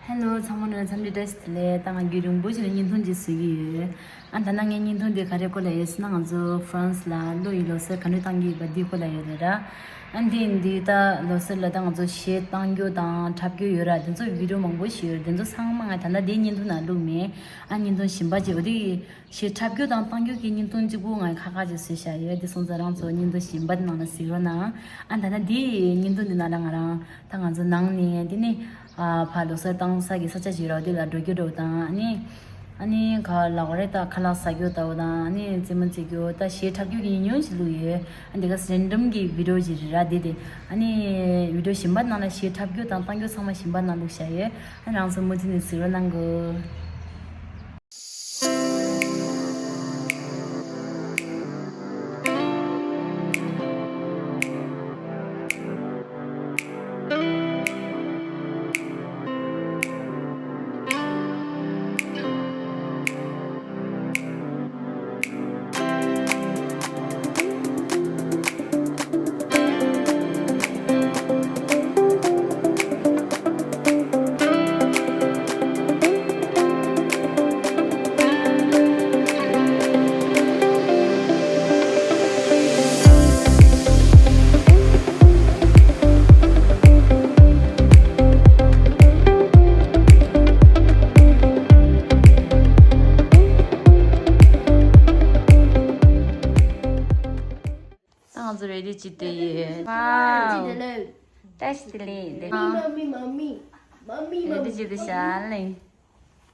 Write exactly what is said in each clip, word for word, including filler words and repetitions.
ཧེ་ལོ། ཚང་མ་ལ་འཚམས་འདྲི་བཀྲ་ཤིས་བདེ་ལེགས། ད་ང་རྒྱུན་རིང་པོ་ཞིག་ལ་བརྙན་ཐུང་ཅིག་བཟོ་གི་ཡོད། ཨ་ད་ནང་ངའི་བརྙན་ཐུང་དེ་ག་རེ་སྐོར་ལ་ཡོད་ཟེར་ན། ང་ཚོ་ཧྥ་རན་སི་ལ་ལོ་ཡི་ལོ་གསར་ག་འདྲ་བཏང་གི་ཡོད་པ་འདིའི་སྐོར་ལ་ཡོད་རེད་ར། ཨ་འདི་འདི་ད་ལོ་གསར་ལ་ད་ང་ཚོ་གཞས་བཏང་རྒྱུ་དང་འཁྲབ་རྒྱུ་ཡོད་ར། དེ་ཚོ་བི་ཌིའོ་མང་པོ་ཞིག་ཡོད་རེད། དེ་ཚོ་ཚང་མ་ང་ད་ལྟ་འདིའི་བརྙན་ཐུང་ནང་བླུགས་མེད། ཨ་བརྙན་ཐུང་གཞན་པ་ཅིག་འོ་དེ་གཞས་འཁྲབ་རྒྱུ་དང་བཏང་རྒྱུ་གི་བརྙན་ཐུང་གཅིག་པུ་ང་ཁ་ཁ་ཅིག་བཟོས་བཞག་ཡོད། དེ་སོང་ཙང་རང་ཚོ་བརྙན་ཐུང་གཞན་པ་ནང་ལ་གཟིགས་རོགས་གནང་། ཨ་ད་ལྟ་འདི་བརྙན་ཐུང་འདི་ནང་ལ་ང་རང་ད་ང་ཚོ་ནང་ནས་འདི་ནི་ཨ་ཕར་ལོ་གསར་བཏང་ས་གི་ས་ཆ་ཞིག་ར། འོ་དེ་ལ་འགྲོ་རྒྱུ་འགྲོ་དང་། ཨ་ནི་ཨ་ནི་ག་ལབ་དགོས་རེད། ད་ཁ་ལག་ཟ་རྒྱུ་ལྟ་བུ་དང་། ཨ་ནི་རྩེད་མོ་རྩེ་རྒྱུ། ད་གཞས་འཁྲབ་རྒྱུ་གི་ཉུང་ཉུང་ཞིག་བླུགས་ཡོད། ཨ་འདི་ག་རེན་ཌམ་གི་བི་ཌིའོ་ཞིག་རེད་ར། འདི་དེ་ཨ་ནི་བི་ཌིའོ་གཞན་པ་ནང་ལ་གཞས་འཁྲབ་རྒྱུ་དང་བཏང་རྒྱུ་ཚང་མ་གཞན་པ་ནང་བླུགས་བཞག་ཡོད། ཨ་རང་ཚོ་མུ་མཐུད་ནས་གཟིགས་རོགས་གནང་གོ། ད་ང་ཚོ་རེ་ཌི་བྱེད་དེ་ཡོད། ཝའོ། བཀྲ་ཤིས་བདེ་ལེགས། བཀྲ་ཤིས་བདེ་ལེགས། མ་མི་མ་མི། མ་མི་མ་མི། རེ་ཌི་བྱེད་དེ་བཞག་ལེ།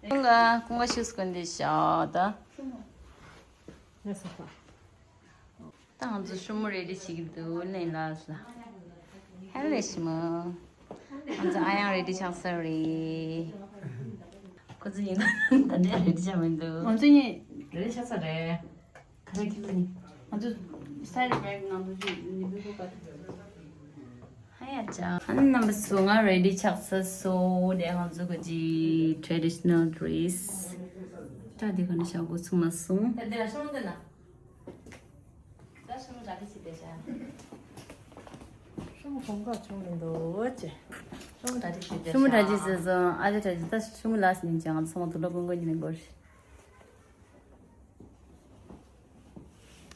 ཀུན་དགའ་ཀུན་དགའ་ཤུས་ཀུན་དེ་བཞག་ད། ད་ང་ཚོ་ཤུ་མོ་རེ་ཌི་བྱེད་ཀྱི་འདུག་ལེ། ལགས་སོ། ཧེ་ལེ་ཤུ་མོ། ང་ཚོ་ཨ་ཡང་རེ་ཌི་ཆགས་ཚར་རེད། ཁོ་ཚོ་གཉིས་ད་ལྟ་རེ་ཌི་ཆགས་མི་འདུག་ང་ཚོ་གཉིས་རེ་ཌི་ཆགས་ཚར་རེད། ག་རེ་ཁྱེར་ནི། ང་ཚོ་སའི་ཌི་བེག་ནང་དུ་ཅིག་ནི་བུ་ག་ཧ་ཡ་ཅག་ཨ་ནི་རྣམ་པ་ཚོ་ང་རེ་ཌི་ཆགས་ཚར་སོང་། དེ་ང་ཚོ་གི་ཊི་རེ་ཌི་ཤི་ནལ་ཌི་རེ་སི། ད་དེ་ག་ནས་བཞག་དགོས་ཚུགས་མ་སོང་། ད་དེ་ལ་ཤོང་དེ་ན། ད་ཤོང་གྲ་སྒྲིག་བྱེད་དེ་བཞག་ཤོང་གོང་ཁ་ཆུང་མི་འདུག་ཅེ། ཤོང་གྲ་སྒྲིག་བྱེད་དེ་ཤོང་གྲ་སྒྲིག་བྱེད་སོང་། ཨ་ཅེ་གྲ་སྒྲིག་ད་ཤོང་ལ་སྙིང་ཅང་ཚང་མ་དུ་ལོ་ཀུན་ཀུན་ཉིན་མི་འགོར།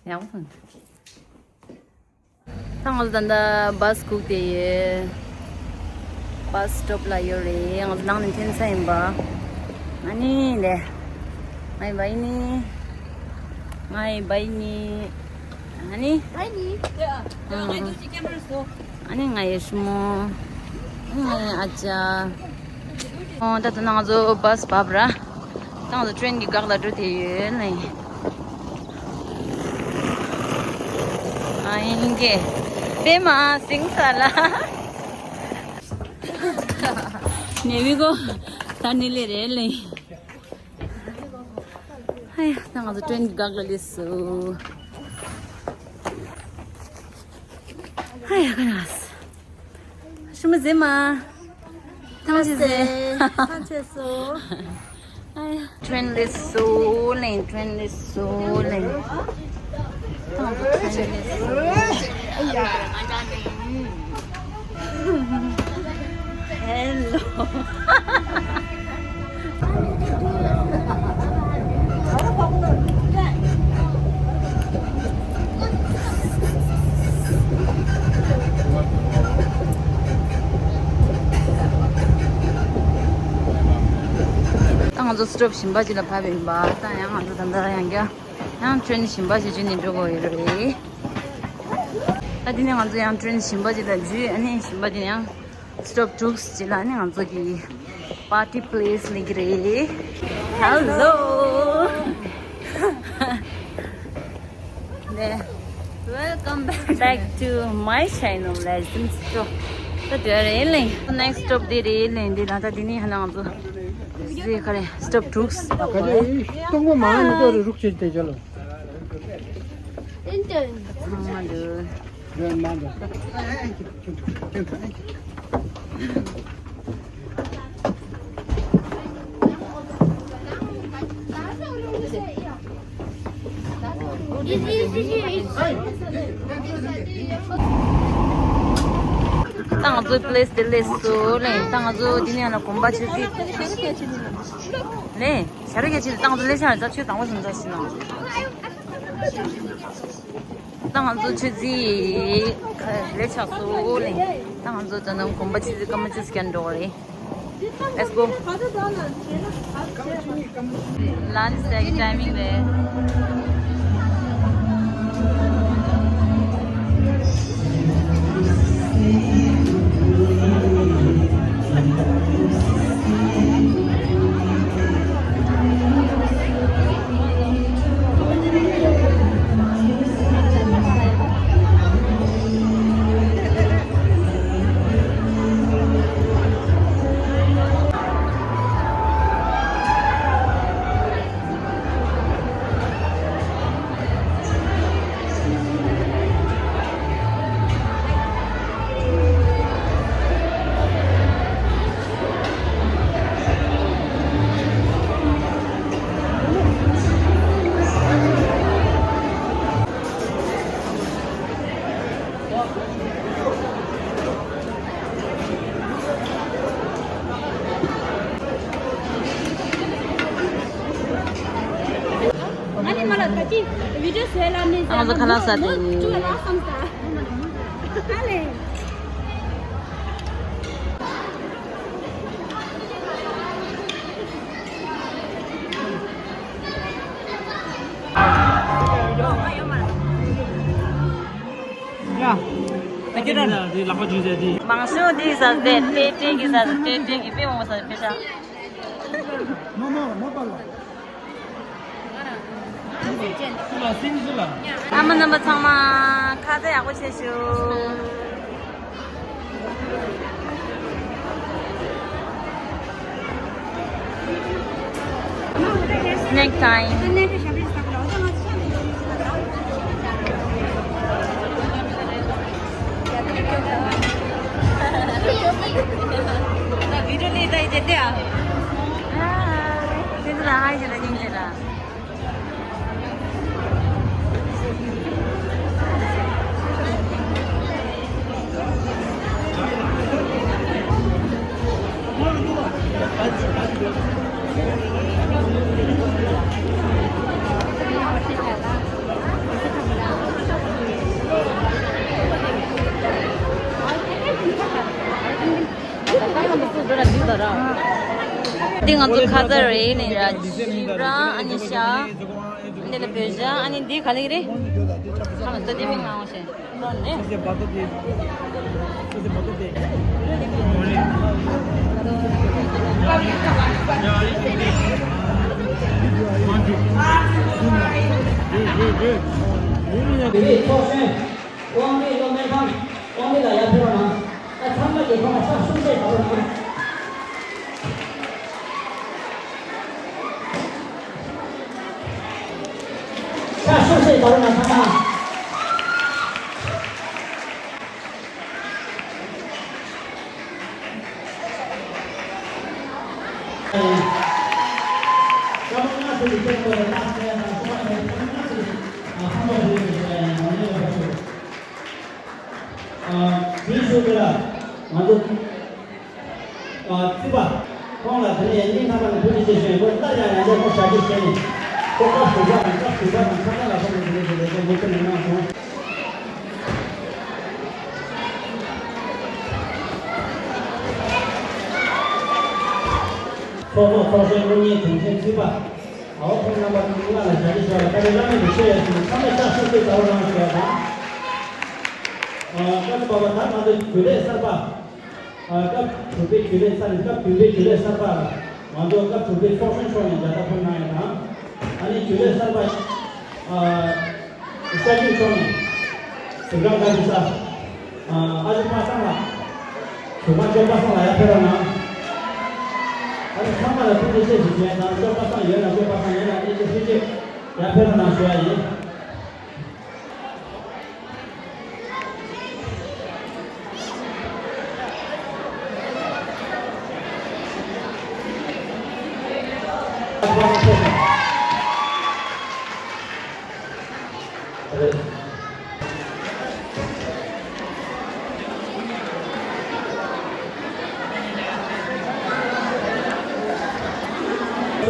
ཡག་པོ་ཐོན། ད་ང་ཚོ་ད་ལྟ་བྷ་སི་སྒུག་བསྡད་ཡོད། བྷ་སི་སི་ཊོབ་ལ་ཡོད་རེད། ང་ཚོ་ནང་ནས་ཐོན་ས་ཡིན་པ། ཨ་ནི་ལེ། ང་ཡི་བྷ་ཡི་ནི། ང་ཡི་བྷ་ཡི་ནི། ཨ་ནི། བྷ་ཡི་ནི། ཨ་ནི་ང་ཡི་ཤུ་མོ། ཨ་ནི་ང་ཡི་ཨ་ཅག་ཨོ། ད་ལྟ་ང་ཚོ་བྷ་སི་བབས་ར། ད་ང་ཚོ་ཊེན་གྱི་འགག་ལ་འགྲོ་དེ་ཡོད་ནི། ཨ་ཡིན་གྱི། པད་མ་སིང་ས་ལ། ནེ་བི་གོ། ད་ནི་ལེ་རེད་ལེ། ཨ་ཡ། ད་ང་ཚོ་ཊེན་གྱི་འགག་ལ་སླེབས་སོང་། ཨ་ཡ། ཁ་ནས། ཤུ་མོ་ཟེ་མ། ཐང་ཆེ་ཟེ། ཐང་ཆེ་སོ། ཨ་ཡ། ཊེན་སླེབས་སོང་ལེ། ཊེན་སླེབས་སོང་ལེ། ཐང་ཆེ་ཊེན་སླེབས་སོང་། ཧེ་ལོ། ད་ང་ཚོ་སི་ཊོབ་གཞན་པ་ཅིག་ལ་བབས་ཡིན་པ། ད་ཡང་ང་ཚོ་ད་ལྟ་ཡང་བསྐྱར་ཡང་ཊེན་གཞན་པ་ཞིག་བརྒྱུད་ནས་འགྲོ་དགོས་ཡོད་རེད། ད་དེ་ནས་ང་ཚོ་ཡང་ཊེན་གཞན་པ་ཅིག་ལ་འཛུལ། ཨ་ནི་གཞན་པ་དེ་ཡང་སི་ཊོབ་དྲུག་ཅིག་ལ་ནི་ང་ཚོ་གི་པར་ཊི་པི་ལེ་སི་སླེབས་ཀྱི་རེད། ཧེ་ལོ། ནས། Welcome back to my channel. ལས་ཟིན་སི་ཊོབ། ད་དེ་རེད་ལེ། ནེག་སི་སི་ཊོབ་དེ་རེད་ལེ། འདི་ལ་ད་དེ་ནས་ཧ་ན་ང་ཚོ་ཟེ་ག་རེ་སི་ཊོབ་དྲུག་ཟེར་བ་ག་རེ་སྟོང་པ་མ་ནི་ཏོ་རེ་རུག་ཅེས་དེ་ཅ་ལོ། ཚང་མ་འདུག་ད་ང་ཚོའི་པི་ལེ་སི་དེ་སླེབས་སོང་ལེ། ད་ང་ཚོ་འདི་ནས་ཡང་ན་གོམ་པ་ཆུ་ཚོད་ལེ། ཞྭ་ར་རྒྱ་ཆེ་ད་ང་ཚོ་སླེབས་ཤག་རེད། ད་ཆུ་དང་པོ་སོང་ཙང་ཕྱིན་ན། ད་ང་ཚོ་ཆུ་ཚོད་ལས་ཆགས་སོང་ལེ། ད་ང་ཚོ་ད་ནང་གོམ་པ་ཆུ་ཚོད་སྐར་མ་བཅུ་ཙམ་འགྲོ་བ་རེད། Let's go. Lunch break timing རེད། ཨ་ནི་མ་ལ་ད་ཅི་བི་ཌི་ཡོ་བཟོས་ལ་མི་ཟེར་ཨ་ང་ཚོ་ཁ་ལག་ཟ་དེ་མོ་ཅུ་ལ་བསམ་ས་ཨ་ལེ། ཡ། ད་ཁྱེད་རང་འདི་ལག་པ་འཇུས་ཟེར་འདི། མང་ཤོས་འདི་ཟ་ཟེར་ཏེ་ཏེ་གི་ཟ་ཟེར་ཏེ་ཏེ་གི་དཔེ་མང་པོ་ཟ་ཟེར་ཕེ་ཤ། མ་མ་མ་པ་ལ། སུ་ལ་སིན་སུ་ལ། ཨ་མ་རྣམ་པ་ཚང་མ་ཁ་ཚ་ཡག་པོ་བྱེད་ཤོག Snack time. Video ni dai jete a. Hi. Hi jete la. འདི་ང་ཚོ་ཁ་ཚ་རེད་ནས་ར་ཞིབ་ར་ཨ་ནི་ཤ་འདི་ལ་བོད་ཤ་ཨ་ནི་འདི་ག་ལེགས་རེད། ཁ་མ་ལྟ་དེ་མི་ང་འོ་ཤེ་རོན་ནས། དབང་འདུས་སློབ་དཔོན་ཁང་། དབང་འདུས་ལ་ཡར་ཕེབས་རོགས་གནང་། ཨ་ཚང་མ་གི་ཁོང་ལ་ཕྱག་ཤུགས་ཆེ་བརྡབ་རོགས་གནང་། ཕྱག་ཤུགས་ཆེ་བརྡབ་རོགས་གནང་ཚང་མ། དེའི་ཤུལ་དེ་ལ་ང་ཚོ་རྩིས་པ་ཁོང་ལ་དེ་ནས་སྙིང་ཐག་པ་ནས་ཐུགས་རྗེ་ཆེ་ཞུ་ཡིན། ཁོ་སླར་ཡང་ཡང་བསྐྱར་ཁོ་ཞབས་ཕྱི་བྱས་ནས་ཁོ་སྐབས་དྲུག་པ་དང་སྐབས་དྲུག་པ་དང་ཁ་སང་ལ་ཁོང་གི་དེ་ནས་དེ་ལས་ཀ་མུ་མཐུད་ནས་གནང་སོང་། ཚོགས་གཙོ་ཚོགས་གཞོན་དངུལ་གཉེར་དྲུང་ཆེ་རྩིས་པ། ཨའོ་ཁོང་རྣམ་པ་ལྔ་ལ་ཞབས་ཕྱི་ཞུ་བ་ལ་བཀའ་དྲིན་བླ་མེད་དུ་ཆེ་ཡོད་ཟེར་ནས་ཚང་མས་ཕྱག་ཤུགས་ཆེ་བརྡབ་རོགས་གནང་ཞུ་བ་དང་། ཨ་སྐབས་སུ་བབས་པ་ད་ང་ཚོའི་རྒྱུན་ལས་གསར་པ། ཨ་སྐབས་དྲུག་པའི་རྒྱུན་ལས་གསར་སྐབས་བདུན་པའི་རྒྱུན་ལས་གསར་པ། ང་ཚོ་སྐབས་དྲུག་པའི་ཚོགས་གཞོན་མཆོག་ནས་མཇལ་དར་ཕུལ་གནང་ཡོད་དང་། ཨ་ནི་རྒྱུན་ལས་གསར་པ། ཨ་ཤར་རྒྱུད་མཆོག་ནས་གཟིམ་ཁང་བཀའ་འདྲི་ས། ཨ་ཨ་ཅེ་པ་སངས་ལགས། གཞུག་མ་ཅོ་པ་སངས་ལགས་ཡར་ཕེབས་རོགས་གནང་། ཨ་ནི་ཚང་མ་ལ་ཐུགས་རྗེ་ཆེ་ཞུ་རྒྱུ་ཡིན་དང་ཅོ་པ་སངས་ཡོད་ན་ཅོ་པ་སངས་ཡོད་ན་ཨེ་ཅེ་ཧྲི་ཅེ་ཡར་ཕེབས་རོགས་གནང་ཞུ་ཡ་ཡིན།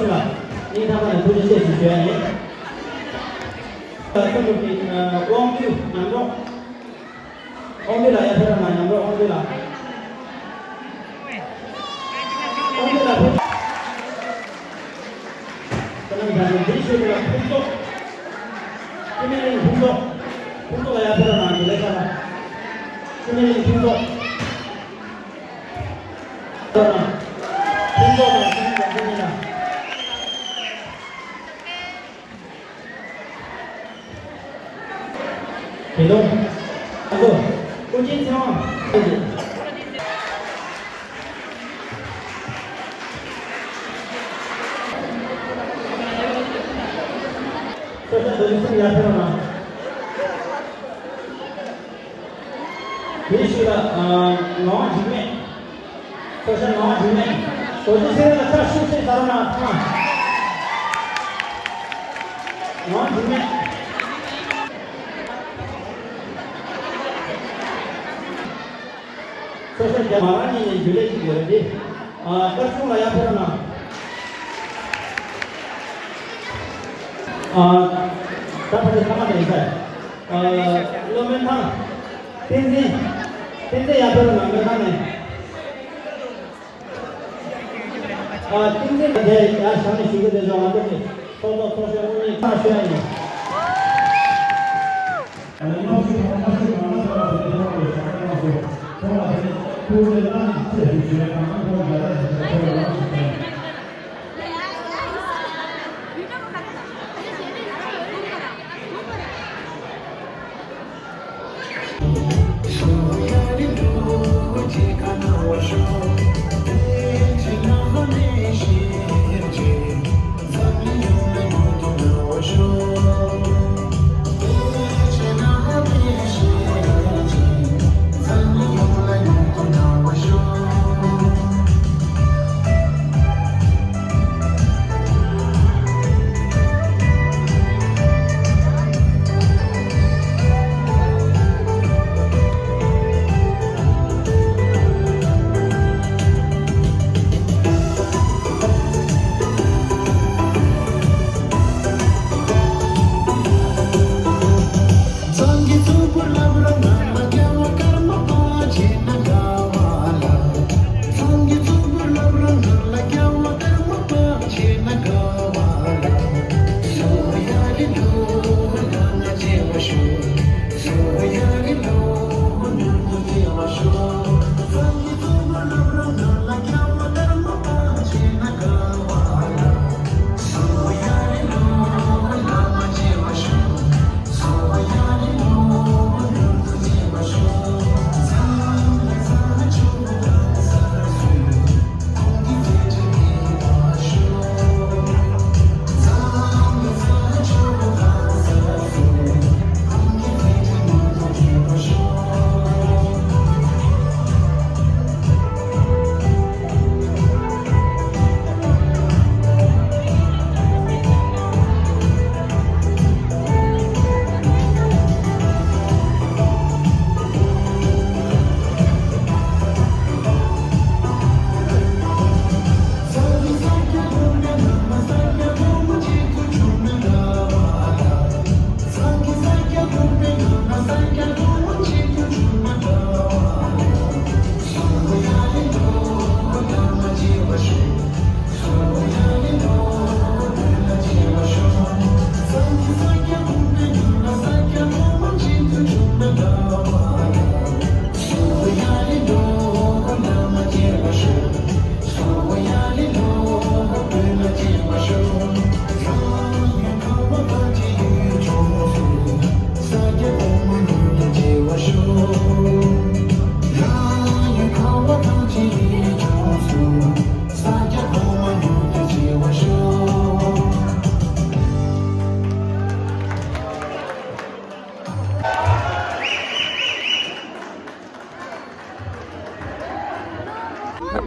ལ་སྙིང་ཐག་པ་ནས་ཐུགས་རྗེ་ཆེ་ཞེས་ཞུ་ཡ་ཡིན། ད་ཐུགས་རྗེ་ཆེ། དབང་འདུས་ཉམས་མྱོང་། དབང་འདུས་ལགས། ཡར་ཕེབས་རོགས་གནང་། ཉམས་མྱོང་། དབང་འདུས་ལགས། དབང་འདུས་ལགས་ཕེབས། ད་ནང་ད་ནི་འདི་ཞུ་བ་ལ་ཕུན་ཚོགས། སྤྱི་མི་གླིང་ཕུན་ཚོགས། ཕུན་ཚོགས་ལགས། ཡར་ཕེབས་རོགས་གནང་། ལས་ཀ་ལ། སྤྱི་མི་གླིང་ཕུན་ཚོགས། ཕུན་ཚོགས་དང་སྤྱི་མི་གླིང་ཕུན་ཚོགས་ལགས། དགེ་སློང་། ཨ་ཁུ། ཀུན་མཁྱེན་ཚེ་དབང་། ཚོགས་གཙོ་རྡོ་རྗེ་སེམས། ཡར་ཕེབས་རོགས་གནང་། དེའི་ཤུལ་ལ་ངག་དབང་འཇིགས་མེད། ཚོགས་གཙོ་ངག་དབང་འཇིགས་མེད། རྡོ་རྗེ་སེམས་ལ་ཕྱག་ཤུགས་ཆེ་ཟ་རོགས་གནང་། ཐང་། ངག་དབང་འཇིགས་མེད། ཚོགས་གཙོ་རྒྱ་མ་རང་ཉིད་ནས་འཇུ་ལེ་ཅིག་ཡོད་རེད་དེ། ཨ། སྐར་ཆུང་ལགས། ཡར་ཕེབས་རོགས་གནང་། ཨ། ད་ཕ་དེ་ཐ་མ་དེ་ཡིན་ས། ཨ། སློབ་དཔོན་ཐང་། བསྟན་འཛིན། བསྟན་འཛིན། ཡར་ཕེབས་རོགས་གནང་། སྨན་ཁང་ནས། ཨ། བསྟན་འཛིན་དེ་ཡར་བཞེངས་ནས་ཞུ་གི་དེ་ཚོ་ང་ཚོ་གི་ཚོགས་གཙོ་ཚོགས་གཞོན་དངོས་གནས་ཐག་ཆོད་ཡ་ཡིན།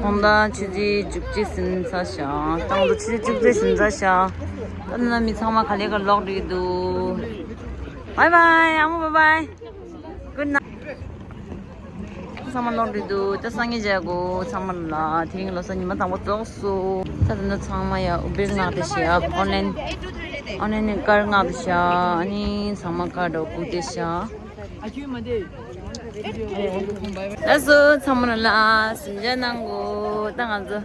ཁོང་ད་ཆུ་ཚོད་བཅུ་གཅིག་ཟིན་ཚར་ཤག་ཏང་དུ་ཆུ་ཚོད་བཅུ་གཅིག་ཟིན་ཚར་ཤག་ད་ནི་མི་ཚང་མ་ག་ལེ་ག་ལོག་འགྲོ་གི་འདུག Bye bye. ཨ་མོ། bye bye. Good night. ཚང་མ་ལོག་འགྲོ་འདུག་ད་སང་ཉིན་མཇལ་དགོས། ཚང་མ་ལ་དེ་རིང་ལོ་གསར་ཉི་མ་དང་པོ་རྫོགས་སོང་། ད་ད་ནི་ཚང་མ་ཡ་ཨུ་བེར་མངགས་ཏེ་བཞག་ཨོན་ལན་ཨོན་ལན་ནས་ཀར་མངགས་ཏེ་བཞག་ཨ་ནི་ཚང་མ་ཀར་འགྲོ་སྒུག་སྟེ་བཞག་ལགས་སོ། ཚང་མ་ལ་ལ་ཟིན་བྱ་གནང་གོ་ད་ང་ཚོ་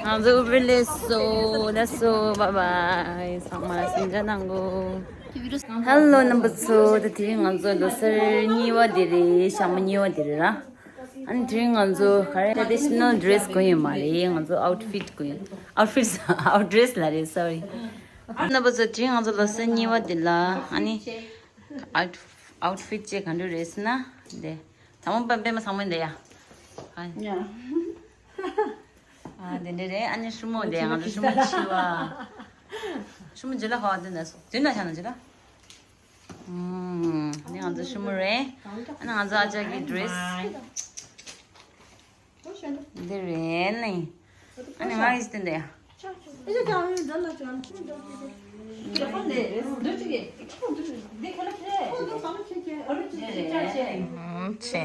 ང་ཚོ་ཨུ་བེར་སླེབས་སོང་། ལགས་སོ། བཱའི་བཱའི། ཚང་མ་ལ་ཟིན་བྱ་གནང་གོ་ཧེ་ལོ་རྣམ་པ་ཚོ། ད་དེ་རིང་ང་ཚོ་ལོ་གསར་གཉིས་པ་དེ་རེད། ཞག་མ་གཉིས་པ་དེ་རེད་ར། ཨ་ནི་དེ་རིང་ང་ཚོ་ག་རེ་traditional dress གོན་ཡོད་མ་རེད། ང་ཚོ་outfit གོན་outfit out dress ལ་རེད། sorry རྣམ་པ་ཚོ། དེ་རིང་ང་ཚོ་ལོ་གསར་གཉིས་པ་དེ་ལ་ཨ་ནི་out outfit ཅིག་ག་འདྲ་རེད་ཟེར་ན་དེ་དང་པོ་པད་མ་བཟང་མོ་འདི་ཡ། ཨ། ཨ་དེ་འདྲ་རེད། ཨ་ནི་ཧྲུ་མོ་དེ་ང་ཚོ་ཧྲུ་མོ་ཕྱི་བ། ཧྲུ་མོ་ཇི་ལ་ཧོ་དེ་ན་སོ་དེ་ན་ཤ་ན་ཇི་ལ། ཨུམ། ཨ་ནི་ང་ཚོ་ཧྲུ་མོ་རེད། ཨ་ནི་ང་ཚོ་ཨ་ཅག་གི་dress འདི་རེད་ནི། ཨ་ནི་ང་ཡིས་དེ་འདི་ཡ། ཨུམ་ཆེ།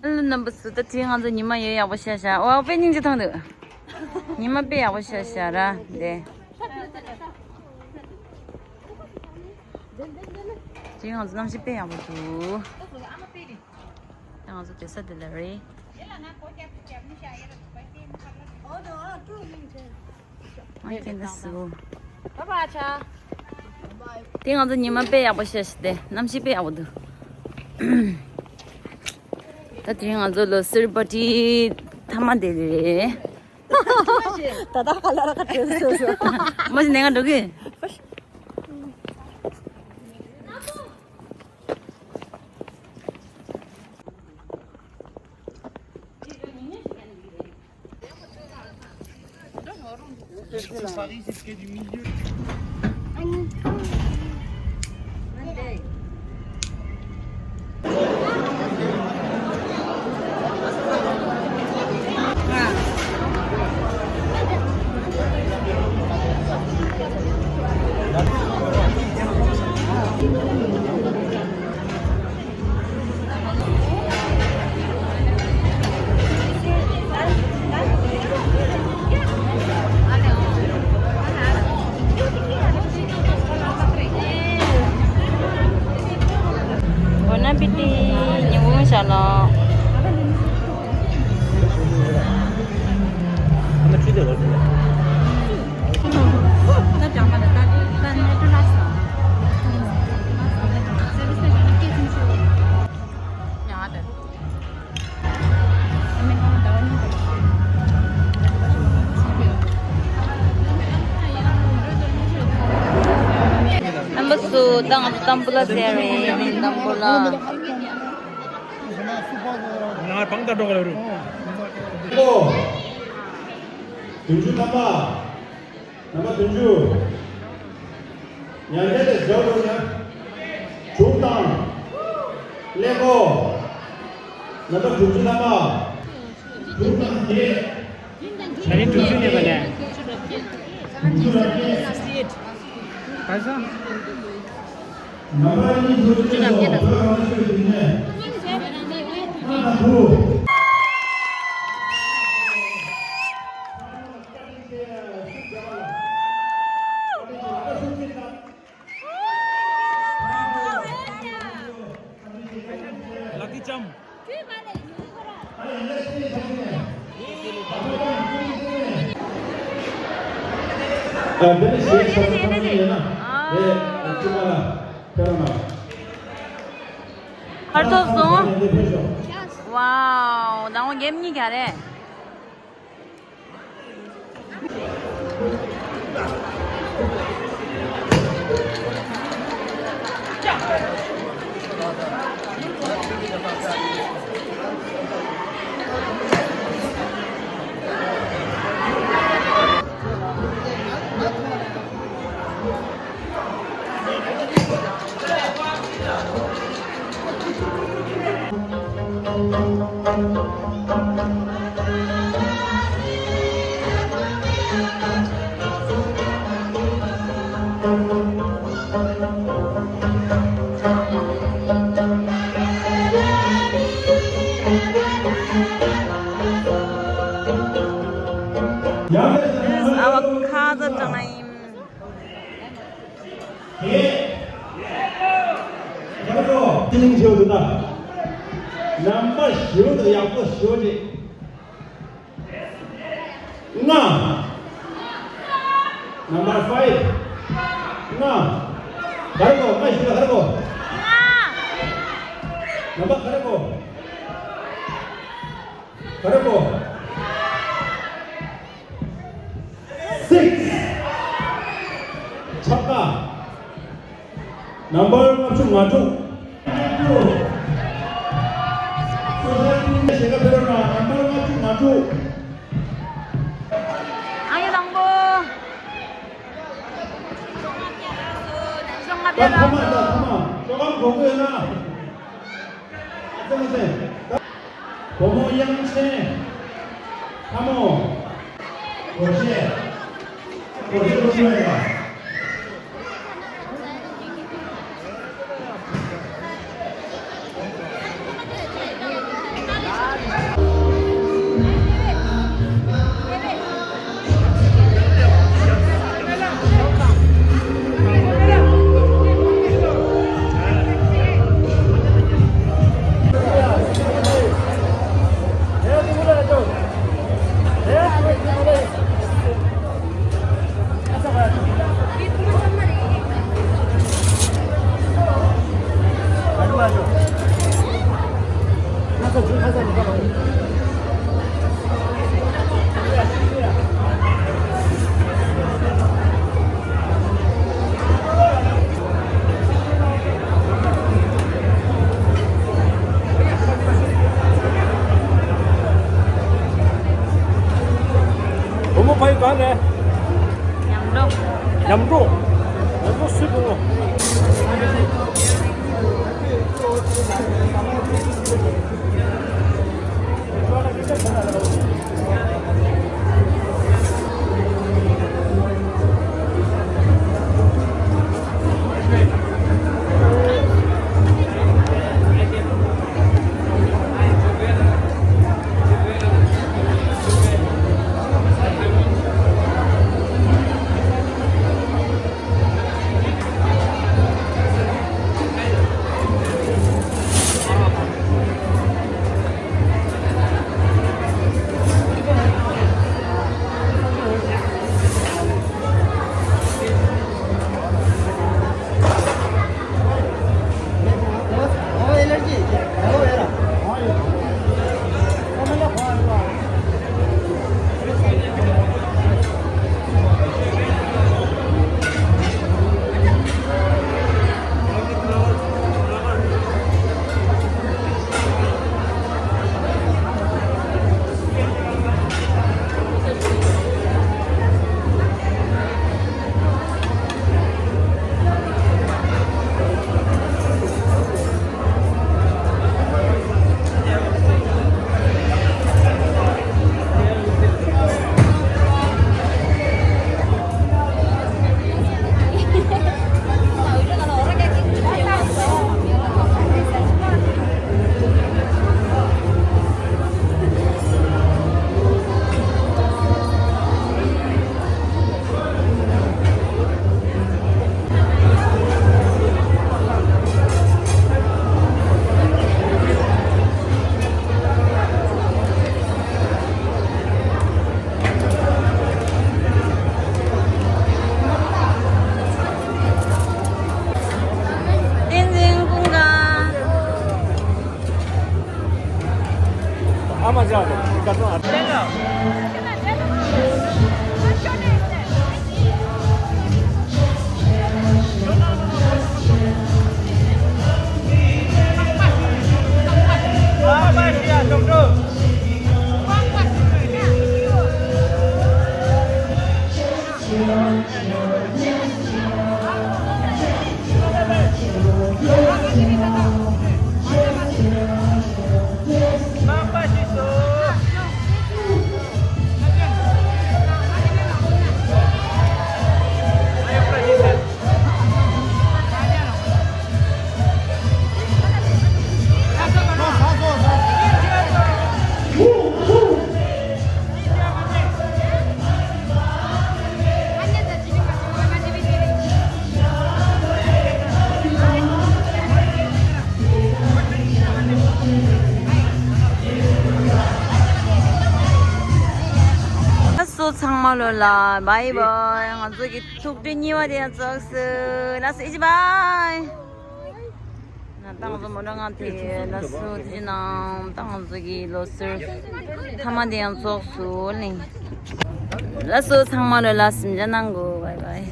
ཨ་ལོ་རྣམ་པ་ཚོ། ད་དེ་ང་ཚོ་ཉི་མ་ཡོད་ཡག་པོ་ཤ་ཤ། ཨོ་དཔེ་སྙིང་རྗེ་མཐོང་འདུག་ཉི་མ་དཔེ་ཡག་པོ་ཤ་ཤ་ར་འདི། དེ་ང་ཚོ་གནམ་གཤིས་དཔེ་ཡག་པོ་འདུག་ད་ང་ཚོ་སྡོད་ས་འདི་ལ་རེད། ཨ་ཁྱེད་འདི་སུ། དེ་ང་ཚོ་ཉི་མ་དཔེ་ཡག་པོ་ཤར་ཤི་སྟེ་གནམ་གཤིས་དཔེ་ཡག་པོ་འདུག་ད་དེ་རིང་ང་ཚོ་ལོ་གསར་པར་ཊི་མཐའ་མ་དེ་རེད། ད་ད་ག་ལ་ར་ག་དྲན་སོ་སོ། མ་གཞི་ནས་ང་འགྲོ་གི། Bon appétit. ཉིན་གུང་ཞལ་ལག་རྣམ་པ་ཚོ། ད་ང་ཚོ་ཏམ་བུ་ལ་ཟེར་རེད། ཏམ་བུ་ལ། ང་བང་དང་འགྲོ་གི་རེད། བདུན་ཅུ་ཐམ་པ། ནམ་པ་བདུན་ཅུ། ཡང་བསྐྱར་དེ་རྒྱབ་རོགས་ཡ། དྲུག་དང་། ཀླད་ཀོར། ནམ་པ་དྲུག་ཅུ་ཐམ་པ། དྲུག་དང་བརྒྱད། ད་རིང་དྲུག་ཅུ་ནས་པ་ནས། དྲུག་ཅུ་ར་བརྒྱད། ག་ས། ནམ་པ་གཉིས་དྲུག་ཅུ་ནས་སོ། བོད་རང་ཆོས་འདི་ནས། ལྔ་དང་དྲུག་ལག་གི་ཅམ། ཨ། དེ་ནས་ཞེས་བྱ་བའི་ཐ་སྙད་ཡིན་ན། དེ་ཅི་མ་ལ་ཁྱེད་རང་ལ། ཧར་ཐོབ་སོང་། ཝའོ། ཟླ་བ་རྒྱབ་གཉིས་ག་རེད། This is avocado time. དེ་ལིང་བྱེད་འདུག་ན། རྣམ་པ་ཞིའོ་དང་ཡག་པོ་ཞིའོ་ཅིག་ལྔ། Number five. ལྔ། ག་རེ་གོ། ལྔ་ཞིག་ལ་ག་རེ་གོ། རྣམ་པ་ག་རེ་གོ། ག་རེ་གོ། Six. ཆབ་ཀ། Number ལྔ་བཅུ་ང་དྲུག་ཞེ་ཁ་ཕེ་རོ་ན། Number ལྔ་བཅུ་ང་དྲུག་ཨ་ཡོ་དང་པོ། ཤོག་ང་ད་ཕེ་ཐ་མ། ར་ད་ཐ་མ་ཤོག་གམ་གོ་གོ་ཡོད་ན། ཨ་ཙེ་མ་ཙེ། བུ་མོ་དབྱངས་ཅན། ལྷ་མོ། སྒོར་གཞས། སྒོར་གཞས་སློབ་སྦྱོང་ཡིན་པ། བུ་མོ་ཕ་ཡུལ་གང་རེད། ཉམས་འགྲོ། ཉམས་འགྲོ། ཉམས་འགྲོ་སུས་བུ་མོ། ལགས་སོ་ཚང་མ་ལོ་ལ་བྷའི་བྷའི། ང་ཚོ་གི་ཐུགས་འདྲི་གཉིས་པ་དེ་ཡང་ཚོགས་སུ། ལགས་སོ་ཨི་ཅི་བྷའི། ང་ཏང་ཚོ་མོ་ཊ་ང་དེ་ལ་སུ་དེ་ནང་ཏང་ཚོ་གི་ལོ་སུ་ཐ་མ་དེ་ཡང་ཚོགས་སུ་ལེ། ལགས་སོ་ཚང་མ་ལོ་ལ་སིམ་ཇ་གནང་གོ། བྷའི་བྷའི།